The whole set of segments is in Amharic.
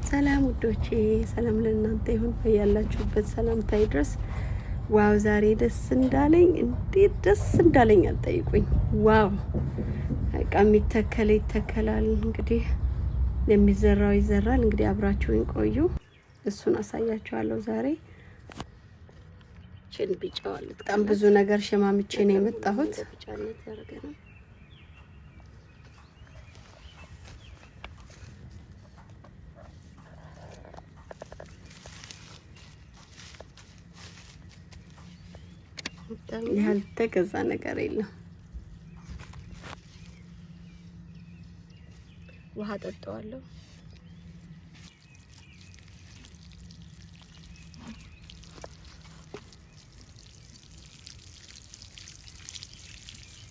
ሰላም ውዶቼ፣ ሰላም ለእናንተ ይሁን። በያላችሁበት ሰላምታ ይድረስ። Wow ዛሬ ደስ እንዳለኝ፣ እንዴት ደስ እንዳለኝ አልጠይቁኝ። Wow፣ በቃ የሚተከለ ይተከላል፣ እንግዲህ የሚዘራው ይዘራል። እንግዲህ አብራችሁኝ ቆዩ፣ እሱን አሳያችኋለሁ ዛሬ። ችን ቢጫዋል በጣም ብዙ ነገር ሸማምቼ ነው የመጣሁት። ቢጫነት ያደርገናል። ያልተገዛ ነገር የለም። ውሃ ጠጣዋለሁ።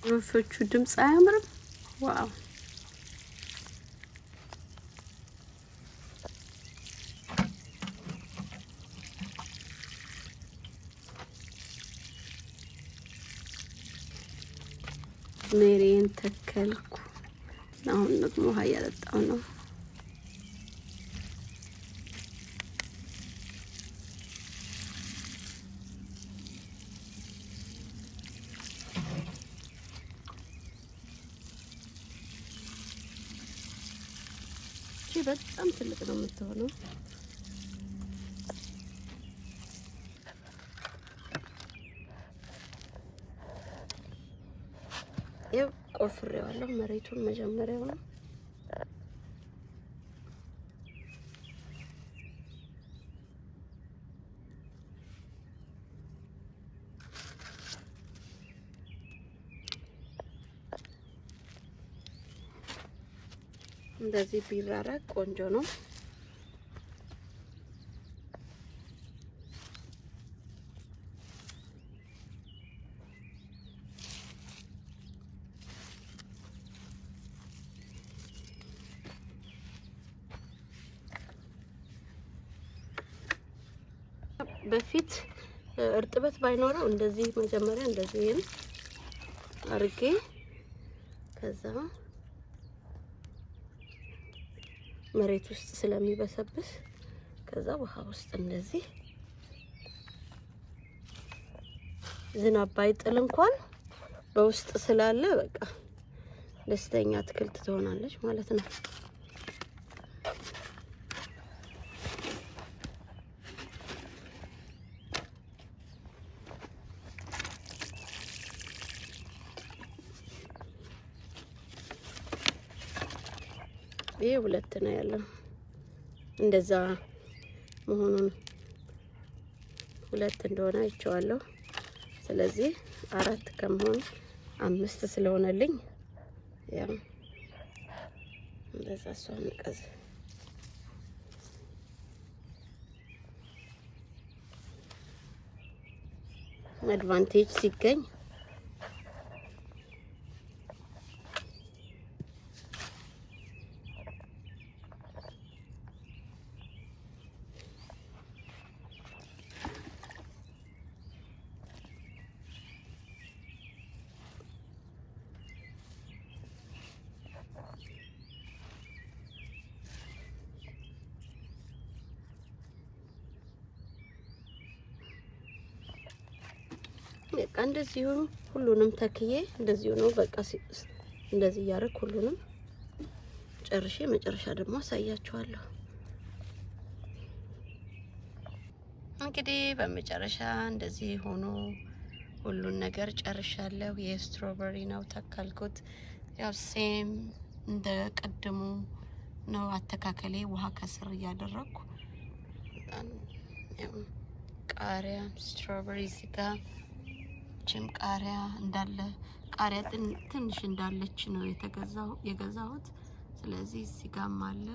ወፎቹ ድምፅ አያምርም? Wow! ሜሪን ተከልኩ። አሁን ደግሞ ውሃ እያጠጣው ነው። ይቺ በጣም ትልቅ ነው የምትሆነው። ይኸው ቆፍሬዋለሁ መሬቱን መጀመሪያው ነው። እንደዚህ ቢራራቅ ቆንጆ ነው። በፊት እርጥበት ባይኖረው እንደዚህ መጀመሪያ እንደዚህ ይሄን አርጌ ከዛ መሬት ውስጥ ስለሚበሰብስ ከዛ ውሃ ውስጥ እንደዚህ ዝናብ ባይጥል እንኳን በውስጥ ስላለ በቃ ደስተኛ አትክልት ትሆናለች ማለት ነው። ይሄ ሁለት ነው ያለው። እንደዛ መሆኑን ሁለት እንደሆነ አይቼዋለሁ። ስለዚህ አራት ከመሆን አምስት ስለሆነልኝ ያው እንደዛ እሷን ቀዝ advantage ሲገኝ በቃ እንደዚሁ ሁሉንም ተክዬ እንደዚሁ ነው። በቃ እንደዚህ እያደረኩ ሁሉንም ጨርሼ መጨረሻ ደግሞ አሳያችኋለሁ። እንግዲህ በመጨረሻ እንደዚህ ሆኖ ሁሉን ነገር ጨርሻለሁ። የ strawberry ነው ተከልኩት። ያው same እንደ ቅድሙ ነው አተካከሌ፣ ውሃ ከስር እያደረግኩ ቃሪያ፣ strawberry እዚህ ጋ ችም ቃሪያ እንዳለ ቃሪያ ትንሽ እንዳለች ነው የተገዛው የገዛሁት። ስለዚህ እዚህ ጋም አለ፣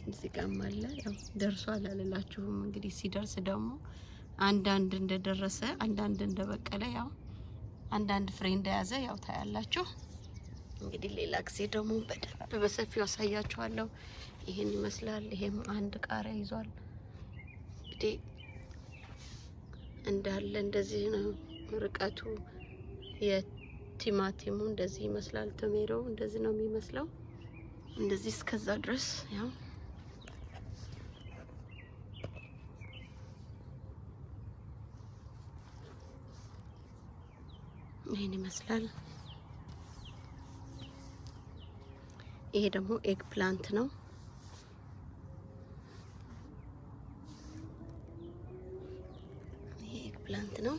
እዚህ ጋም አለ። ያው ደርሷል አልላችሁም። እንግዲህ ሲደርስ ደግሞ አንዳንድ እንደደረሰ፣ አንዳንድ እንደበቀለ፣ ያው አንዳንድ ፍሬ እንደያዘ ያው ታያላችሁ። እንግዲህ ሌላ ጊዜ ደግሞ በደንብ በሰፊው አሳያችኋለሁ። ይህን ይመስላል። ይሄም አንድ ቃሪያ ይዟል። እንግዲህ እንዳለ እንደዚህ ነው ርቀቱ። የቲማቲሙ እንደዚህ ይመስላል። Tomato እንደዚህ ነው የሚመስለው። እንደዚህ እስከዛ ድረስ ያው ይሄን ይመስላል። ይሄ ደግሞ eggplant ነው። ይሄ eggplant ነው።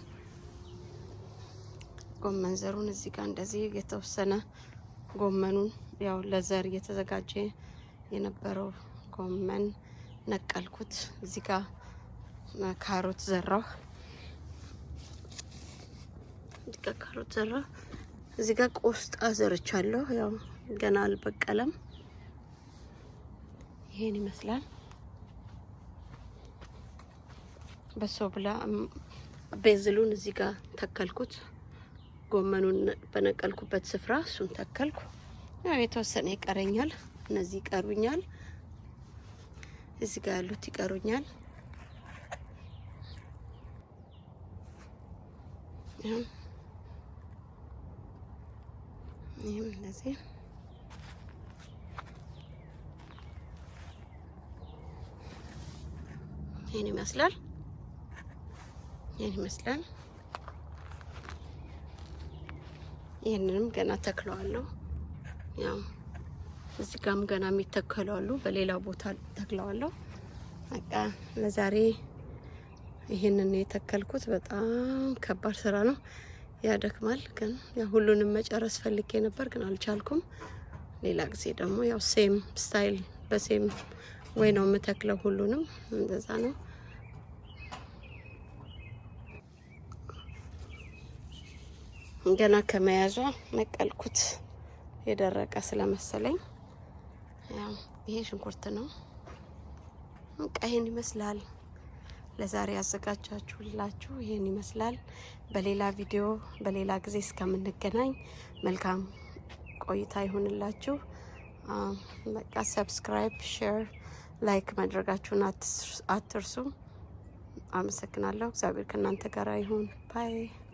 ጎመን ዘሩን እዚህ ጋር እንደዚህ የተወሰነ ጎመኑን ያው ለዘር እየተዘጋጀ የነበረው ጎመን ነቀልኩት። እዚህ ጋር ካሮት ዘራሁ። እዚህ ጋር ካሮት ዘራሁ። እዚህ ጋር ቆስጣ ዘርቻለሁ። ያው ገና አልበቀለም። ይሄን ይመስላል። በሶብላ basil ኡን እዚህ ጋር ተከልኩት። ጎመኑን በነቀልኩበት ስፍራ እሱን ተከልኩ። ያው የተወሰነ ይቀረኛል። እነዚህ ይቀሩኛል። እዚህ ጋር ያሉት ይቀሩኛል። ይህም እንደዚህ ይህን ይመስላል። ይህን ይመስላል። ይህንንም ገና ተክለዋለሁ። ያው እዚህ ጋም ገና የሚተከሉ አሉ። በሌላ ቦታ ተክለዋለሁ። በቃ ለዛሬ ይህንን የተከልኩት በጣም ከባድ ስራ ነው፣ ያደክማል። ግን ያው ሁሉንም መጨረስ ፈልጌ ነበር፣ ግን አልቻልኩም። ሌላ ጊዜ ደግሞ ያው same style በ same way ነው የምተክለው ሁሉንም፣ እንደዛ ነው። ገና ከመያዟ ነቀልኩት የደረቀ ስለመሰለኝ። ያው ይሄ ሽንኩርት ነው። በቃ ይሄን ይመስላል። ለዛሬ ያዘጋጃችሁላችሁ ይሄን ይመስላል። በሌላ ቪዲዮ በሌላ ጊዜ እስከምንገናኝ መልካም ቆይታ ይሁንላችሁ። በቃ subscribe፣ share፣ like ማድረጋችሁን አትርሱ። አመሰግናለሁ። እግዚአብሔር ከእናንተ ጋር ይሁን። Bye.